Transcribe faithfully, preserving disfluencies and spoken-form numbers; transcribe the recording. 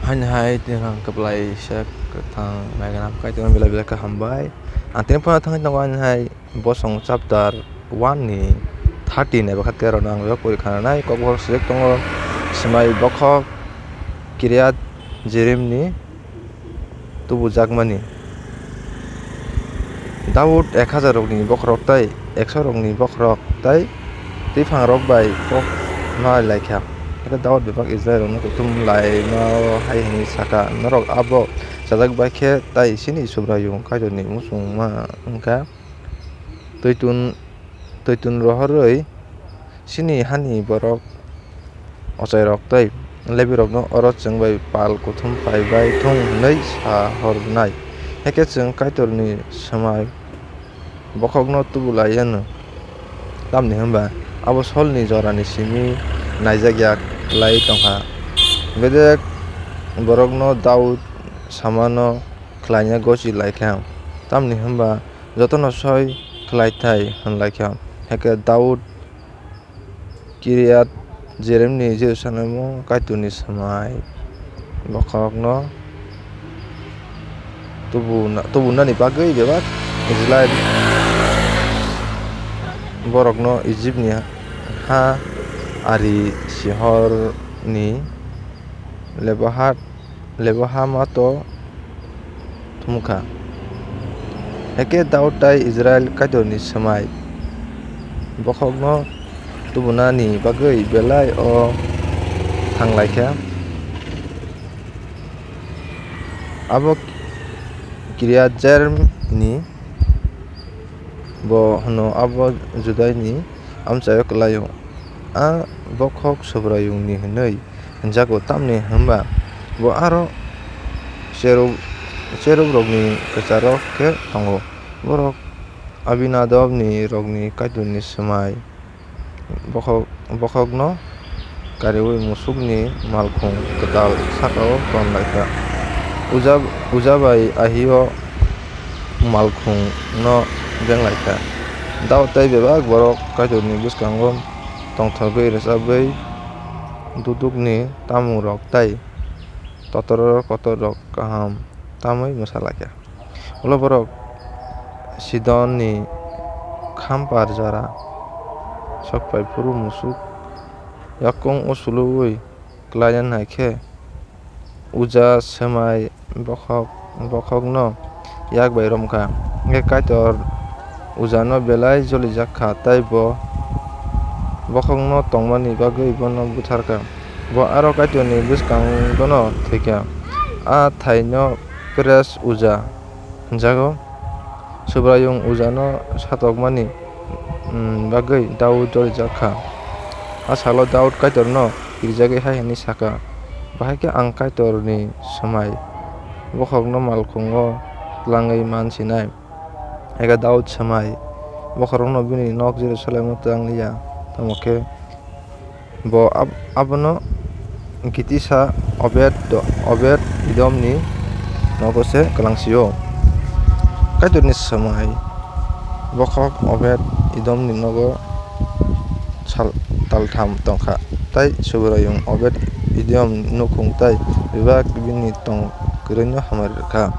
Haini hai tini ang kwplai se kwthang naiganam Kaitorno belai belai khe hambai. Ang tini phano thangwi tongo ani hai bosong chapter one ni thirty ni eba khe rwna ang bebak pori khananai. Kokborok swijak tongo, swmai bokhok Kiriat Jearim ni tubujakmani. Daud ek hajar rokni bokhorok tei ekso rokni bokhorok tei twiphangrok bai kok nai lai kha. Hakhe Daud bebak Israilrokno kuthum laimao hai hwnwi sa kha, "Norok abo chajak bai khe tei chini Subraiyung Kaitorni muchungma wng kha, twi tun, twi tun rohorwi chini hani borok ochairok tei Lebirokno oro chwng bai pal kuthum phai bai thung hwnwi sa hornai. Hakhe chwng Kaitorni swmai bokhokno tubu lai anw, tamni hwn ba abo Solni jorani simi naijak ya klai tong kha. Bedek borokno Daud samano khlaina gochi lai kha, tamni hwn ba jotono soi khlai thai hwn lai kha." Hakhe Daud Kiriat Jearimni Jerusalemo Kaitorni swmai bokhokno tubuna-, tubunani bagwi bebak Israil borokno Ijipni ha ari Sihorni Lebohat Lebo-Hamato thum kha. Hakhe Daud tei Israil Kaitorni swmai bokhokno tubunani bagwi belai o thang lai kha. Abo Kiriat Jearim ni bo hwno, abo Judaini amchaio kwlaio. A bokhok Subraiyungni hwnwi hwnjago, tamni hwn ba bo aro cherub, cherubrokni kwcharo khe tongo. Borok Abinadabni rokni Kaitorni swmai bokhok, bokhokno kariui musukni malkhung kwtal saka-o ton lai kha. Uja, Uja bai Ahio malkhungno beng lai kha. Daud tei bebak borok Kaitorni bwskango tongthogwi rwchabwi dudukni tamungrok tei totor kotorrok kaham tamwi mwsa lai kha. Ulo borok Sidonni khampar jora sok phai phuru musuk yakung usuluwi klaina nai khe, Uja swmai bokhok, bokhokno yak bai rom kha. Hakhe Kaitor Ujano belai jolijak kha, tei bo bokhokno tongmani bagwi bono buthar kha. Bo aro Kaitorni bwskangono thwi kha. A thaino Peres Uja hwnjago. Subraiyung Ujano satokmani, mm, bagwi Daud jolijak kha. A salo Daud Kaitorno kirjagwi hai hwnwi sa kha, "Bahai khe ang Kaitorni swmai bokhokno malkhungo tlangwi man sinai." Hakhe Daud swmai bokhorokno bini nok Jerusalemo twlang li ya, tamo khe bo ab-, abono Gitisa Obed, Obed Idomni nogo se kwlang sio. Kaitorni swmai bokhok Obed Idomni nogo sal taltham tong kha, tei Subraiyung Obed Idom nukhung tei bebak bini tong kwrwino hamari rw kha.